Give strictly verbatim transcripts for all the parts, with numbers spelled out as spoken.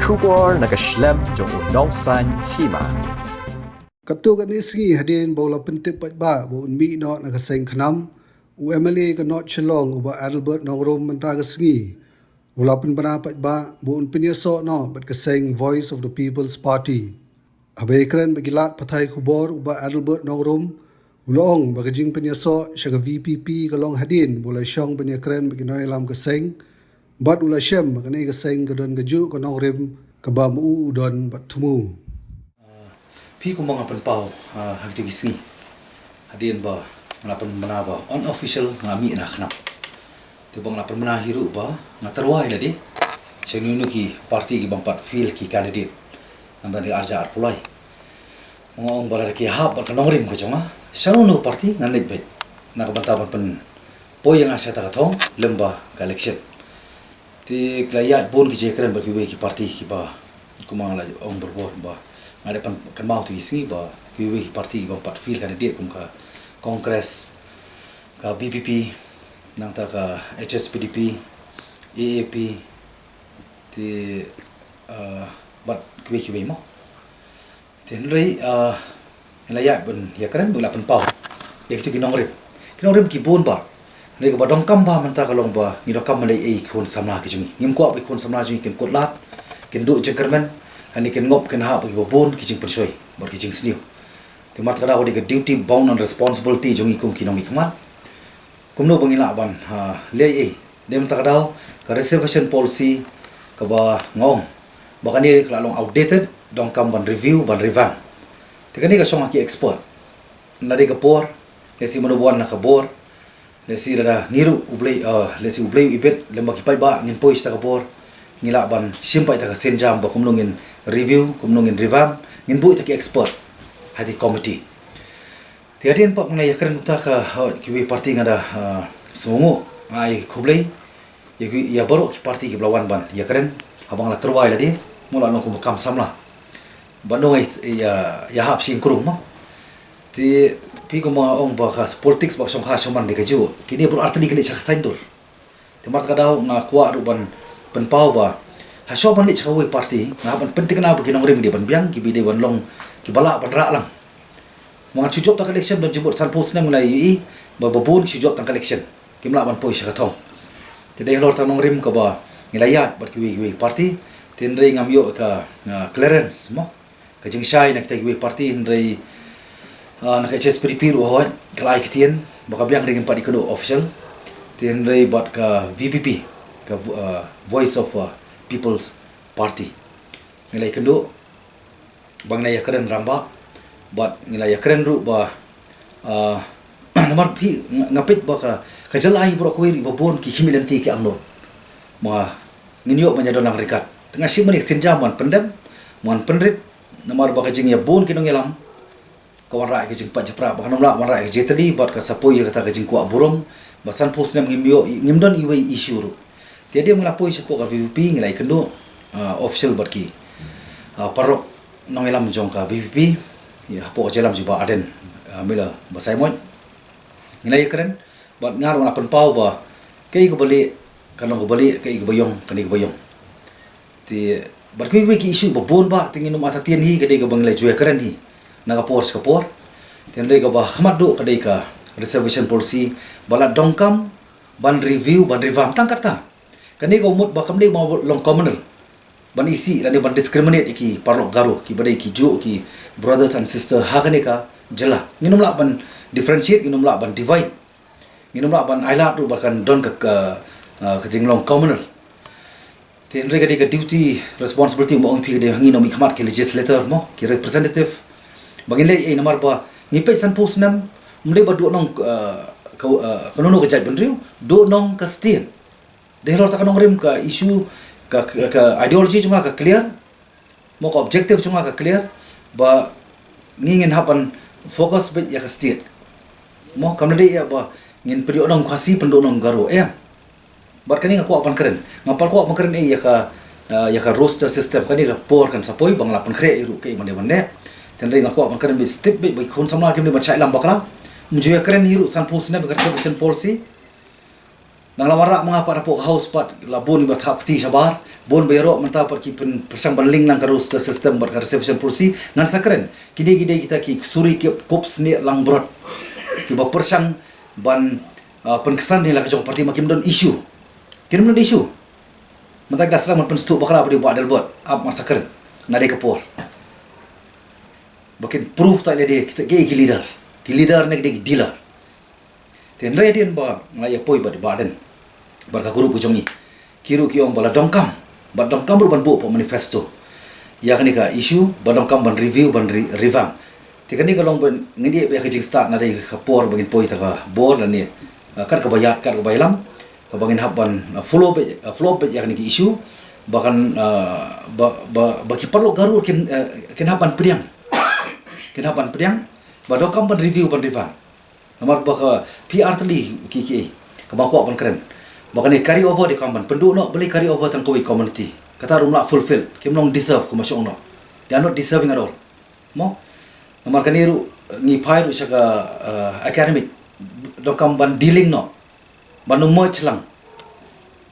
Khubor na ka shlem jong u nongsan hima. Katto katne sngi hadien ba u la pyntip paidbah ba un mih noh na ka seng KHNAM, u M L A ka North Shillong u Bah Adelbert Nongrum mynta ka sngi u la pynbna paidbah ba un pynïasoh noh bad ka seng Voice of the People's Party. Haba ïakren bad ki lad pathai khubor u Bah Adelbert Nongrum u la ong ba ka jingpynïasoh sha ka V P P ka long hadien ba u la shong ban ïakren bad ki nongïalam ka seng bad u la shem ba kane ka seng ka don kajuh ka nongrim kaba ma u u don bad thmu. Phi kumba nga pynpaw ha kito ki sngi hadien ba nga la pynbna ba unofficial nga mih na KHNAM. Te ba nga la pynbna hi ruh ba nga tyrwa ïa lade sha kino kino ki party ki bym pat field ki candidate. Namar dei arja arphew lai. Nga ong ba lada ki hap bad ka nongrim ka jong nga sha kino kino party ngan leit beit na ka bynta ban pynpoi ïa nga sha kata ka thong lem bad ka election. Te ki la ïaid bun ki jingkren bad kiwei ki party kiba kumba nga la ong barabor ba nga dei ban kynmaw kito ki sngi ba kiwei ki party kiba pat field candidate kum ka Congress, ka V P P, nangta ka H S P D P, A A P, te bad kiwei kiwei mo. Te hynrei nga la ïaid ban ïakren bad la pynpaw ïa kito ki nongrim. Ki nongrim ki bun bha. Hynrei kaba donkam bha mynta ka long ba ngi donkam ban leh ei ki khun samla ki jong ngi. Ngim kwah ba ki khun samla jong ngi kin kut lad, kin duh jingkyrmen, lane kin ngop kin hap bad kiba bun ki jingpynshoi bad ki jingsniew. Te namar kata ka daw ka dei ka duty bound and responsibility jong ngi kum ki nongmihkhmat. Kumno ba ngin lah ban leh ei. Dei mynta ka daw ka reservation policy kaba nga ong ba kane ka la long outdated, donkam ban review ban revamp. Te kane ka shong ha ki expert. Na dei ka por lehse mano ba wan na ka bor, lehse lada ngi ruh U Blei, lehse U Blei u ibit lem bad ki paidbah ngin poi sha ka bor, ngi lah ban shim pat ïa ka sienjam ba kumno ngin review, kumno ngin revamp, ngin buh ïa ki expert ha ki committee. Te hadien pat ba nga la ïakren ïa ka, kiwei party nga da sngewnguh, ai khublei ïa baroh ki party kiba la wan ban ïakren. Haba nga la tyrwa ïa lade mo la long kumba kam samla ba nong ïa hap shim krum mo. Te phi kumba ong ba ka politics ba ka shongkha shongman dei kajuh, kine baroh artylli ki leit sha ka saiñdur. Te namar kata ka daw nga kwah ruh ban pynpaw ba ha shuwa ban leit sha kawei party nga hap ban pynthikna ba ki nongrim ki dei ban biang, kiba dei ban long kiba lah ban rah lang. Ba ngan shu jop tang ka election, don jingmut sanphew snem nga la ïohi ba ba bun shu jop tang ka election, kim lah ban poi sha ka thong. Te dei halor tang nongrim kaba ngi la ïaid bad kiwei kiwei party. Te hynrei ngam ïoh ka clearance mo, ka jingshai na kita kiwei party, hynrei na ka H S P D P ruh hooid ka la ai ktien ba ka biang ring pat ïa kano official. Te hynrei bad ka V P P, ka Voice of People's Party, ngi la ïakynduh ba ngi la ïakren rangbah bad ngi la ïakren ruh ba namar phi, nga peit ba ka jylla hi baroh kawei ruh ba bun ki him lynti ki angnud. Ma ngin ïoh ban ïadon lang ryngkat. Te nga shim ban ïa ka sienjam ban pyndem, ban pynrit, namar ba ka jingïabun ki nongïalam ka wanrah ïa ka jingpait jingpyrkhat, ba kan ym lah wanrah ïa ka jingtylli bad ka sa poi ïa kata ka jingkwah burom ba sanphew snem ngim ïoh, ngim don iwei i issue ruh. Te hadien ba ngi la poi shapoh ka V P P ngi la ïakynduh official bad ki paralok nongïalam jong ka V P P hapoh ka jingïalam jong Bah Ardent Miller Basaiawmoit. Ngi la ïakren bad nga ruh nga la pynpaw ba kaei kaba lieh kan long kaba lieh, kaei kaba ïong kan long kaba ïong. Te bad kiwei ki issue ba bun bha te ngin ym artatien hi, ka dei kaba ngi la ju ïakren hi na ka por sha ka por. Te hynrei kaba khmat duh ka dei ka reservation policy ba la donkam ban review ban revamp tang kata. Kane ka mut ba kam dei ba long communal ban isih lane ban discriminate ïa ki paralok Garo kiba dei kijuh ki brothers and sister ha kane ka jylla. Ngin ym lah ban differentiate, ngin ym lah ban divide, ngin ym lah ban ailad ruh ba kan don ka, ka jinglong communal. Te hynrei ka dei ka duty, responsibility, mo, ong ïa phi, ka dei ha ngi nongmihkhmat ki legislator mo, ki representative, ba ngin leh ei, namar ba ngi peit sanphew snem ym dei ba duh nong ka, kano kano ka jaitbynriew, duh nong ka state. Dei halor kata ka nongrim ka issue, ka, ka ideology jong nga ka clear. Mo, ka objective jong nga ka clear ba ngi ngin hap ban focus beit ïa ka state. Mo, kam dei ïa ba ngin pynduh nong Khasi pynduh nong Garo, em. Bad kane nga kwah ban kren, ngam pat kwah ban kren ei ïa ka, ïa ka roster system, kane ka por kan sa poi ba nga la pynkhreh ei ruh kaei ban dei ban leh. Te hynrei nga kwah ban kren beit stick beit ba ki khun samla kim dei ban shah ïalam bakla. Ym ju ïakren ei ruh sanphew snem ïa ka reservation policy. Nang la wanrah ma nga pat hapoh ka House pat, la bun ba thap kti shabar, bun ba ïaroh mynta pat ki pyn-, pyrshang ban link lang ka roster system bad ka reservation policy. Ngan sa kren, kine ki dei kita ki suri ki kop snieh langbrot kiba pyrshang ban, ah, pynksan ïa la ka jong ka party, ma kim don issue. Kim don issue. Mynta ki da sdang ban pynstuk bakla ba dei Bah Adelbert, ap ngan sa kren, nga dei ka por ba kin prove ta ïa lade kita ki, ki leader. Ki leader ne ki dei ki dealer. Te hynrei hadien ba nga la ïa poi bad Bah Ardent bad ka group ka jong ngi, ki ruh ki ong ba la donkam, ba donkam ruh ban buh hapoh manifesto ïa kane ka issue, ba donkam ban review, ban re-, revamp. Te kane ka long ban ngin ïa, ba ïa ka jingstad na dei ka por ba ngin poi ta ka bor lane, ah, kat kaba ïa, kat kaba ïalam, kaba ngin hap ban, ah, follow beit, ah, follow beit ïa kane ka issue, ba kan, ah, ba, ba, ba ki paralok ka ruh kin, ah, kin hap ban pdiang. Kin hap ban pdiang ba donkam ban review, ban revamp. Namar ba ka P R tylli ki, ki, kaba kwah ban kren, ba kane carry over, dei kam ban pynduh noh, balei carry over tang kawei community. Kata ruh ym lah fulfill, kim long deserve kumba shong noh. They are not deserving at all. Mo? Namar kane ruh, eh, ngi phai ruh sha ka, eh, academic, donkam ban dealing noh, ban ym merge lang,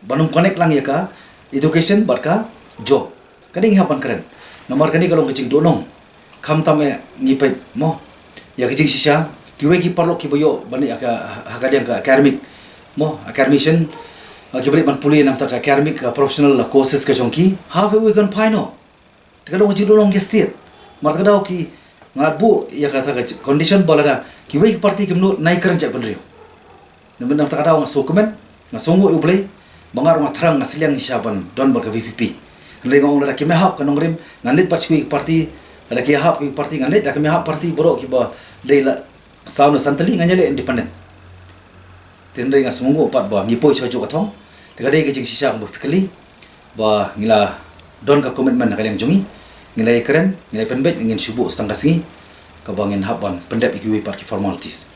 ban ym connect lang ïa ka education bad ka job. Kane ngi hap ban kren. Namar kane ka long ka jingduhnong. Khamtam eh ngi peit, mo, ïa ka jingshisha, kiwei ki paralok kiba ïoh ban ïa ka, ha ka liang ka academic, mo, academician, ah, kiba leit ban pule na bynta ka academic, ah, professional, ah, courses ka jong ki, half away kan phai noh. Te ka long ka jingduhnong ka state. Namar kata ka daw ki, nga buh ïa kata ka condition ba lada kiwei ki party kim nud, nai kren jaitbynriew. Namar kata ka daw nga sngewkmen, nga sngewnguh ïa U Blei ba nga ruh nga thrang, nga sliang shisha ban don bad ka V P P. Hynrei nga ong lada kim ïahap ka nongrim, ngan leit bad shi kiwei ki party. Lada ki ïahap kiwei ki party, ngan leit. Da kim ïahap party baroh kiba dei la saw ne san tylli, ngan ïaleh independent. Te hynrei nga sngewnguh pat ba ngi poi sha kajuh ka thong. Te ka dei ka jingshisha kumba phi kylli, ba ngi la don ka commitment na ka liang jong ngi. Ngi la ïakren, ngi la pynbeit, ngin shu buh tang ka sngi kaba ngin hap ban pyndep ïa kiwei pat ki formalities.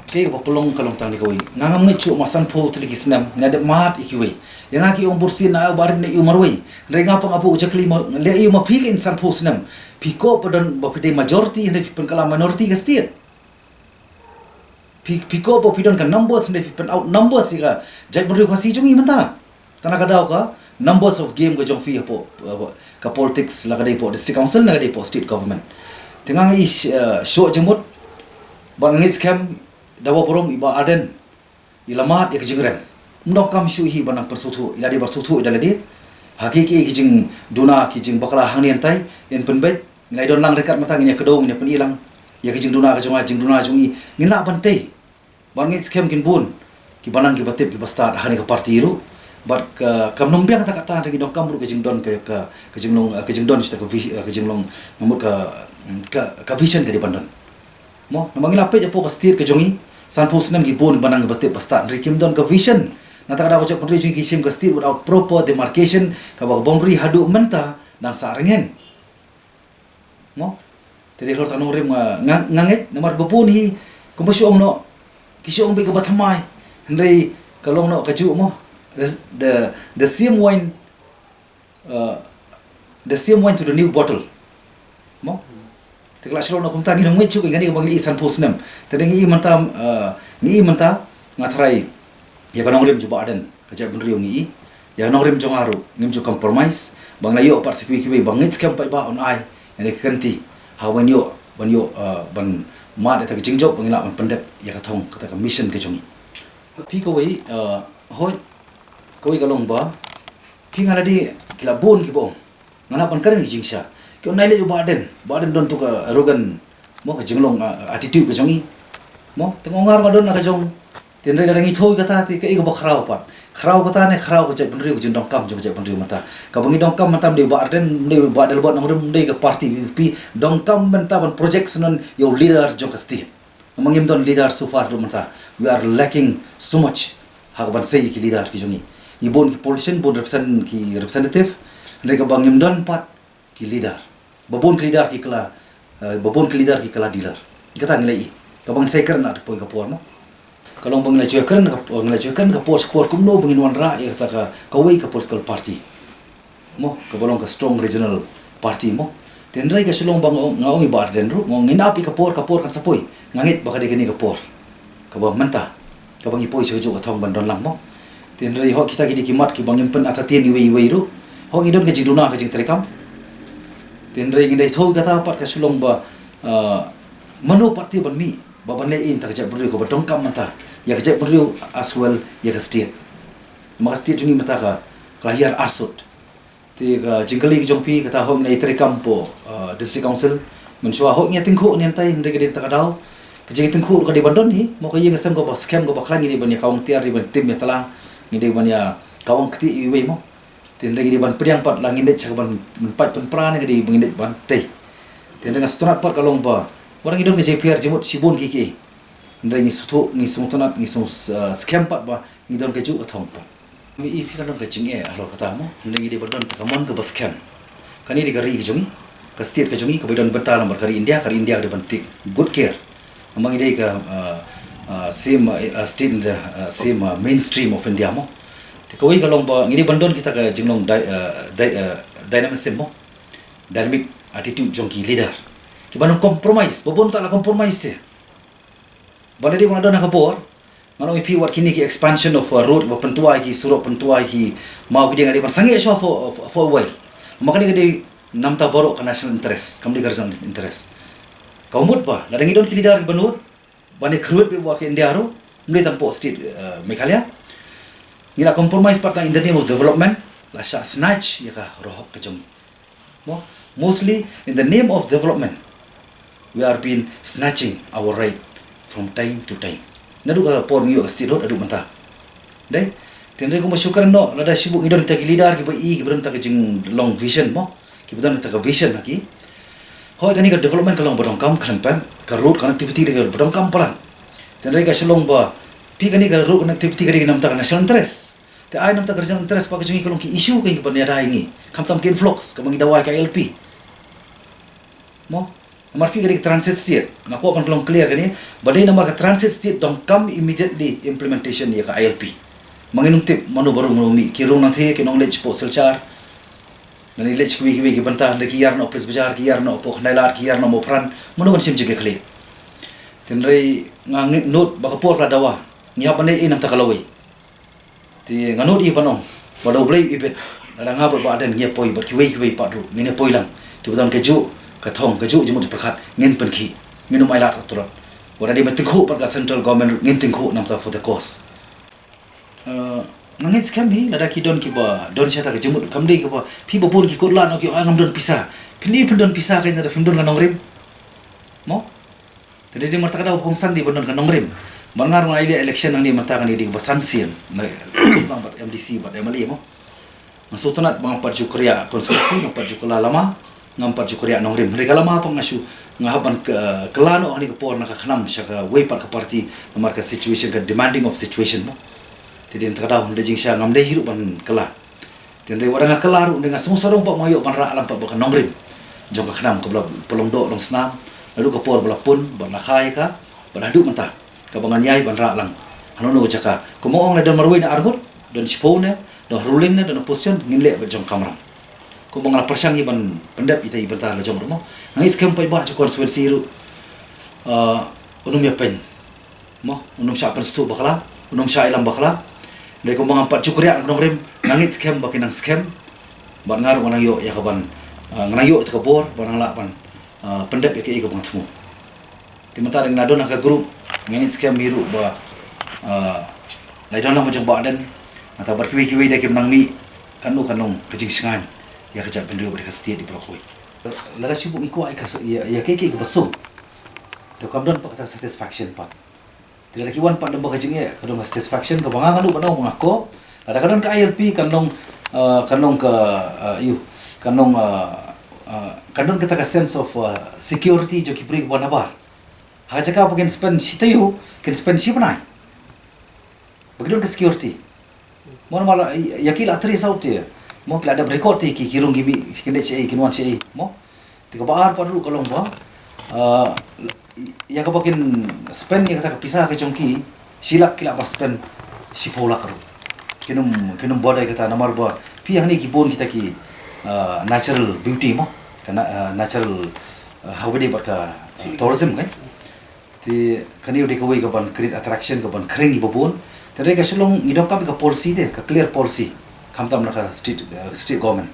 Kaei kaba pynlong ka long tang da kawei. Nga ngam ngeit shuh, ma sanphew tylli ki snem ngi la dep mad ïa kiwei. Ïa nga ki ong bursien, na barim ne ïa u marwei. Hynrei nga pat nga buh jakli, ma leh ïa u ma phi, ka in sanphew snem phi kwah ba don, ba phi dei majority, hynrei phi pynkylla minority ka state. Phi, phi kwah ba phi don ka numbers, hynrei phi pyn outnumbers ïa ka jaitbynriew Khasi jong ngi mynta. Tang na ka daw ka numbers of game ka jong phi hapoh, hapoh ka politics, la ka dei hapoh district council, la ka dei hapoh state government. Te nga ïohi, eh, shuh jingmut bad nga ngeit skhem da ba burom i Bah Ardent i la mad ïa ka jingrem. Ym donkam shuh hi ban nang pynsngewthuh, i la dei ban sngewthuh ïa lade ha ki, ki, ki jingduna, ki jingbakla hangne hangtai, in pynbeit. Ngi la ïa don lang ryngkat mynta, ngin ïa kdew, ngin ïa pyni lang ïa ki jingduna ka jong nga, jingduna jong i, ngin lah ban tei. Bad nga ngeit skhem kin bun kiba nang, kiba tip, kiba stad ha kane ka party ruh. Bad ka, kam nang biang kata, kata hynrei ngi donkam ruh ka jingdon ka, ka, ka jinglong, eh, ka jingdon shisha ka vi-, eh, ka jinglong, namar ka, ka, ka vision ka dei ban don. Mo, namar ngi la peit hapoh ka state ka jong ngi, sanphew snem ki bun kiba nang, kiba tip, ba stad, hynrei kim don ka vision. Nangta ka daw ka jaitbynriew jong ngi ki shim ka state without proper demarcation, kaba ka boundary haduh mynta dang sah rngeng. Mo? Te dei halor ta ka nongrim, ah, nga, nga ngeit, namar ba bun hi, kumba shu ong noh, ki shu ong beit kaba thymmai. Hynrei ka long noh kajuh, mo. The, the, the same wine, uh, the same wine to the new bottle. Mo? Te ka la shu long noh kumta, ngi ym ngeit shuh ïa kane kaba ngi ïohi sanphew snem. Te ngi ïohi mynta, uh, ngi ïohi mynta, nga tharai ïa ka nongrim jong Bah Ardent, ka jaitbynriew ngi ïohi. Ïa ka nongrim jong nga ruh ngim ju compromise. Ba ngi la ïoh pat sa kiwei kiwei, ba ngeit skhem pat ba un ai ïa kane ka kynti ha ban ïoh, ban ïoh, uh, ban mad ïa kata ka jingjop, ba ngin lah ban pyndep ïa ka thong, kata ka mission ka jong ngi. Phi kawei, uh, hooid, kawei ka long ba phi, nga la dei, ki la bun kiba ong, nga lah ban kren ki jingshisha, ki ong nai leit u Bah Ardent, Bah Ardent don tu ka arrogant, mo, ka jinglong, ah, attitude ka jong i. Mo, te nga ong nga ruh nga don na ka jong. Te hynrei lada ngi thew ïa kata, te kaei kaba khraw pat? Khraw kata ne khraw ka jaitbynriew, ka jingdonkam jong ka jaitbynriew mynta? Kaba ngi donkam mynta ym dei Bah Ardent, ym dei Bah Adelbert Nongrim, ym dei ka party V P P. Donkam mynta ban project shnong ïa u leader jong ka state. Namar ngim don leader so far haduh mynta. We are lacking so much ha kaban sei ïa ki leader ki jong ngi. Ngi bun ki politician, bun represent-, ki representative, hynrei kaba ngim don pat ki leader. Ba bun ki leader ki kylla, eh, ba bun ki leader ki kylla dealer. Kata ngi la ïohi. Kaba ngin sa ïakren ha ka poi ka por, mo. Ka long ba ngin la ju ïakren ka, ngin la ju ïakren ka por sha ka por kumno ba ngin wanrah ïa kata ka, kawei ka political party, mo, kaba long ka strong regional party, mo. Te hynrei ka shu long ba nga ong, nga ong ïa Bah Ardent ruh, mo, ngin ap ïa ka por, ka por kan sa poi. Nga ngeit ba ka dei kane ka por kaba mynta, kaba ngi poi sha kajuh ka thong ban don lang, mo. Te hynrei hok kita ki dei ki mat kiba ngim pynartatien iwei iwei ruh. Hok ngi don ka jingduna ka jingtrei kam. Te hynrei ngi dei thaw kata pat ka shu long ba, ah, mano pat te ban mih ba ban leh ïa kata ka jaitbynriew kaba donkam mynta ïa ka jaitbynriew as well ïa ka state. Ma ka state jong ngi mynta ka, ka la hiar arsut. Te ka jingkylli ka jong phi kata hok ngi ïa trei kam po, ah, District Council. Mynshuwa hok ngi ïa tyngkhuh ne hyntai hynrei ka dei kata ka daw. Ka jingtyngkhuh ka dei ban don hi, mo ka ïing ka sem kaba skhem kaba khlaiñ ngi dei ban ïa kawang tiar, dei ban tim ïa tala, ngi dei ban ïa kawang kti iwei mo. Te hynrei ngi dei ban pdiang pat la ngin dei sha ka ban pynpait pynpra ne ka dei ban ngin dei ban tei. Te hynrei nga sngewtynnat pat ka long ba wat ngi don ka jingphiar jingmut shibun ki ki. Hynrei ngi sngewthuh, ngi sngewtynnat, ngi sngew, ah, skhem pat ba ngi don ka juh ka thong pat. Ngi i phi ka don ka jingeh halor kata mo. Hynrei ngi dei ban don ta ka mon kaba skhem. Kane dei ka ri ka jong ngi, ka state ka jong ngi kaba don bynta lang bad ka ri India, ka ri India ka dei ban take good care. Namar ngi dei ka, ah, ah, same, ah, state in the, ah, same, ah, mainstream of India mo. Te kawei ka long ba ngi dei ban don kita ka jinglong dy-, ah, dy-, ah, dynamism mo. Dynamic attitude jong ki leader. Kiba nang compromise, ba bun ta la compromise te. Ba la dei ba nga don ha ka bor, ngan ong ïa phi wat kine ki expansion of, uh, road, ba pyntuai ki surok, pyntuai ki maw ki dei, nga dei ban sangeh shuwa for, for, for a while. Ma ka dei, ka dei namta baroh ka national interest, kam dei ka regional interest. Ka mut ba lada ngi don ki leader kiba nud, ba ngi kyrwit bad ka India ruh, ym dei tang poh state, uh, Meghalaya. Ngi la compromise pat tang in the name of development, la shah snatch ïa ka ruh hok ka jong ngi. Mo, mostly in the name of development, we are been snatching our right from time to time. Naduh ka por ngi ïoh ka statehood haduh mynta. Dei, te hynrei kumba shu kren noh, lada shu buh ngi don kita ki leader kiba i, kiba don ta ka jinglong vision mo, kiba don ta ka vision ha ki. Hooid kane ka development ka long ba donkam khlem pep, ka road connectivity dei ka ba donkam palat. Te hynrei ka shu long ba, phi kane ka road connectivity ka dei namta ka national interest. Te ai namta ka regional interest pat ka jong ngi ka long ki issue ka ngi ban ïada ïa ngi. Khamtam ki influx kaba ngi dawa ïa ka I L P. Mo? Namar phi ka dei ka transit state. Nga kwah ban ka long clear kane. Ba dei namar ka transit state donkam immediately implementation ïa ka I L P. Ma ngin ym tip mano ba rung mano mih. Ki rung nangtei ki nongleit shapoh Silchar. Lane leit sha kiwei kiwei ki bynta, hynrei ki ïar noh Police Bazar, ki ïar noh poh Khyndai Lad, ki ïar noh Mawphran. Mano ban shim jingkyrkhu. Te hynrei nga ngeit nud ba ka por ka la dawa. Ngi hap ban leit ei namta ka lawei. Te nga nud ïa ban ong, wat la U Blei u ibit, lada nga bad Bah Ardent ngi ïa poi bad kiwei kiwei pat ruh ngin ïa poi lang. Kiba don kajuh ka thong, kajuh jingmut jingpyrkhat ngin pynkhih. Ngin ym ailad ka tlot. Wat la dei ban tyngkhuh pat ka central government ruh ngin tyngkhuh namta for the cause. Eh, nga ngeit skhem hi lada ki don kiba don shata ka jingmut, kam dei kiba phi ba bun ki kut lad noh ki ong ngam don pisa. Phin ïa phin don pisa ka lada phim don ka nongrim. Mo? Te dei dei mynta ka daw ba kongsan dei ban don ka nongrim. Ban nga ruh nga ïaleh election nangne mynta kane dei kaba san sien. Na bad M D C bad M L A mo. Nga sngewtynnat ba ngam pat ju kyrïah constituency, ngam pat ju kylla lama, ngam pat ju kyrïah nongrim. Hynrei ka lama pat nga shu, nga hap ban ky-, kylla noh ha kane ka por na ka KHNAM sha kawei pat ka party namar ka situation, ka demanding of situation mo. Te dei mynta ka daw hynrei jingshisha ngam dei hi ruh ban kylla. Te hynrei wat la nga kylla ruh, hynrei nga sngewsarong pat ba nga ïoh ban rah lang pat bad ka nongrim jong ka KHNAM kaba la pynlong doh long snam naduh ka por ba la pun bad la kha ïa ka bad haduh mynta kaba ngan ïai ban rah lang hano hano ka jaka. Kumba ong, la don marwei na arngut, don shiphew ne, don ruling ne, don opposition, ngin leh bad jong kamram. Kumba nga la pyrshang hi ban pyndep ïa ita i bynta la jong ruh mo. Nga ngeit skhem paidbah jong ka constituency ruh, ah, un ym ïa pyn Mo, un ym shah pynstuh bakla, un ym shah ïalam bakla. Dei kumba ngam pat ju kyrïah nongrim, nga ngeit skhem ba kin nang skhem. Bad nga ruh nga nang ïoh ïa ka ban, ah, nga nang ïoh ïa ka bor ba nang lah ban, ah, pyndep ïa kaei kaba nga thmu. Te mynta dang nga don ha ka group, nga ngeit skhem hi ruh ba, ah, la don lang ba jong Bah Ardent. Nangta bad kiwei kiwei de kim nang mih, katno kan long ka jingshngaiñ ïa ka jaitbynriew bad ïa ka state baroh kawei. Lada shu buh ngi kwah ïa ka, ïa, ïa kaei kaei kaba suk. Te kam don pat kata satisfaction pat. Te lada ki wan pat lem bad ka jingeh, ka don ka satisfaction kaba nga nga ruh ban ong ba nga kop. Lada ka don ka I L P kan long, ah, kan long ka, ah, ïoh, kan long, ah, ah, kan don kata ka sense of, ah, security jong ki briew kiba nabar. Ha ka jaka ba kin spend shi taïew, kin spend shi bnai. Ba ki don ka security. Mo, namar la, ïa ki la trei saut te. Mo, ki la dep record te ki, ki rung ki mih, kin leit shaei, kin wan shaei. Mo. Te kaba ar pat ruh ka long ba, ah, ïa kaba kin spend ïa kata ka pisa ka jong ki, shi lak ki lah ban spend shiphew lak ruh. Kin ym, kin ym bother ïa kata namar ba phi hangne ki bun kita ki, ah, natural beauty mo. Ka na-, ah, natural, ah, highway bad ka, ah, tourism kan. Te kane u dei kawei ka ban create attraction, ka ban khring ïa ba bun. Te re ka Shillong ngi donkam ka policy te, ka clear policy. Khamtam na ka state, uh, state government.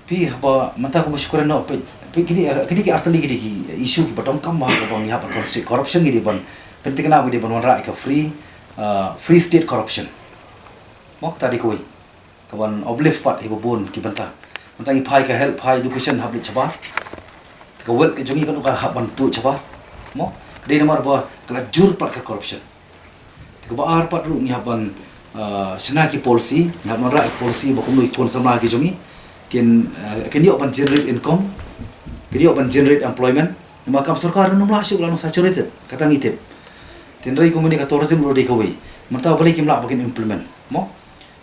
Phi haba mynta kumba shu kren noh, phi, phi kini, uh, kini ki artylli kini ki issue kiba donkam ba haba ngi hap ban constrict corruption ngi dei ban pynthikna ngi dei ban wanrah ïa ka free, uh, free state corruption. Mo kata dei kawei. Kaban uplift pat ïa ba bun ki bynta. Mynta ngi phai ka health, phai education hap leit shabar. Te ka wealth ka jong ngi kan ka hap ban tuh shabar. Mo, ka dei namar ba ka la jur pat ka corruption. Te kaba ar pat ruh ngi hap ban, ah, shna ki policy, ngi hap ban rah ki policy ba kumno ki khun samla ki jong ngi kin, ah, kin ïoh ban generate income, kin ïoh ban generate employment. Namar kam sorkar ruh ym lah shuh la long saturated, kata ngi tip. Tynrai kumne ka tourism ruh dei kawei. Mynta balei kim lah ba kin implement. Mo?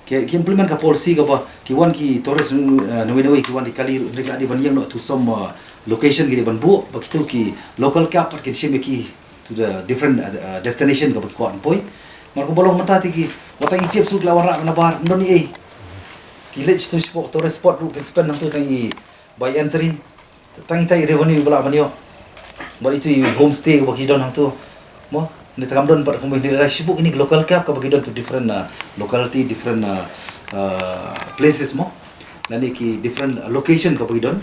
Ki, ki implement ka policy kaba ki wan ki tourist, uh, nawei nawei ki wan ki kali ruh, hynrei ki la dei ban ïeng noh to some, uh, location ki dei ban buh ba kito ki local cab pat kin shim ïa ki to the different, uh, uh, destination kaba ki kwah ban poi. Namar kumba long mynta te ki, wat tang i chief suh ki la wanrah na bar, ym don ei. Ki leit to spot, tourist spot ruh kin spend hangto tang i by entry. Tang itai revenue ba lah ban ïoh. Bad itu i homestay ba ki don hangto. Mo, ne te kam don pat kumne, ne da shibuk ini local cab kaba ki don to different, uh, locality, different, uh, uh, places mo. Lane ki different, uh, location kaba ki don.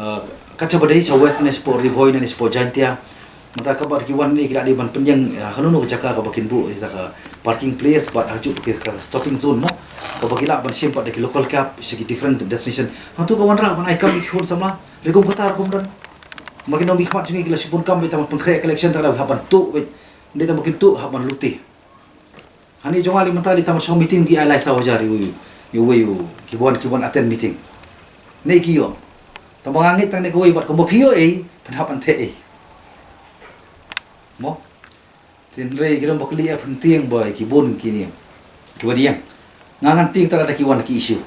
Uh, kat shaba dei sha west ne shapoh Ri Bhoi ne shapoh Jaintia. Mynta kaba ki wan ne ki la dei ban pynïeng, uh, hano hano ka jaka kaba kin buh ïa ka parking place bad ha juh ka stopping zone mo. Kaba ki lah ban shim pat da ki local cab sha ki different destination. Hangto ka wanrah ban ai kam ïa ki khun samla. Rukom kata rukom don. Namar ki nongmihkhmat jong ngi ki la shibun kam beit tang ban pynkhreh ka election, tang da hap ban tuh beit. Ym dei tang ba kin tuh, hap ban lute. Hangne jong nga lei mynta lei tang ban shong meeting ki ai lai saw hajar ïa u, ïa uwei u, ki ban, ki ban attend meeting. Ne ki ïoh. Tang ba nga ngeit tang ne kawei bad kumba phi ïoh ei, phin hap ban theh ei. Mo? Tynrai ki don ba kylli ïa phi, tieng ba ki bun kine kiba dei ïeng. Nga ngan tieng tang da ki wan ki issue.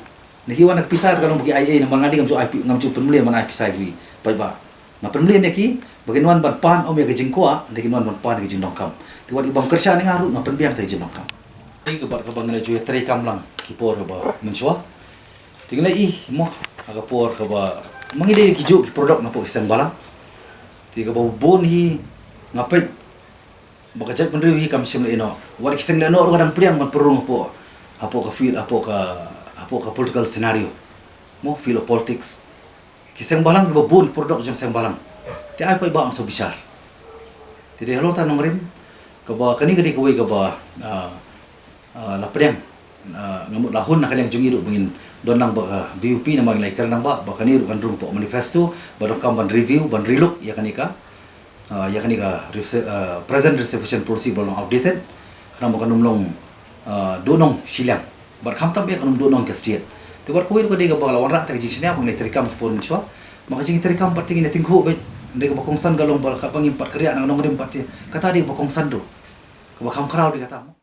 Ne ki wan ki pisa, te ka long ba ki ai ei, namar nga dei ngam ju ai pi-, ngam ju pynmlien ban ai pisa ïa ki paidbah. Nga pynmlien ïa ki ba kin wan ban pan ym ïa ka jingkwah, ne kin wan ban pan ïa ka jingdonkam. Te wat i bym kyrshan ïa nga ruh nga pynbiang ïa ka jingdonkam. Te kaba, kaba ngi la ju ïatrei kam lang ki por ba mynshuwa. Te ngi la ïohi mo ha ka por kaba ma ngi dei ki juh ki product napoh ki seng balang. Te kaba bun hi nga peit ba ka jaitbynriew hi kam shym lehnoh. Wat ki seng lehnoh ruh ka dang pdiang ban pynrung hapoh, hapoh ka field, hapoh ka, hapoh ka political scenario. Mo, field of politics. Ki seng balang kiba bun ki product jong seng balang. Te ai paidbah ym sngewbishar. Te dei halor ta nongrim kaba kane ka dei kawei kaba, ah, ah, la pdiang. Ah, nga mut la hun na ka liang jong ngi ruh ba ngin don lang ba ka V U P namar ngi la ïakren lang ba, ba kane ruh kan rung hapoh manifesto ba donkam ban review, ban relook ïa kane ka, ah, ïa kane ka reser-, ah, present reservation policy ba long outdated. Khnang ba kan ym long, ah, duhnong shiliang. Bad khamtam eh kan ym duhnong ka state. Te bad kawei ruh ka dei kaba la wanrah ïa ka jingshaniah ba ngin ïatrei kam ki por mynshuwa. Ma ka jingïatrei kam pat te ngin ïa tyngkhuh beit. Dei kaba kongsan ka long ba la katba ngim pat kyrïah na ka nongrim pat te. Kata dei kaba kongsan ruh. Kaba kham khraw dei kata mo.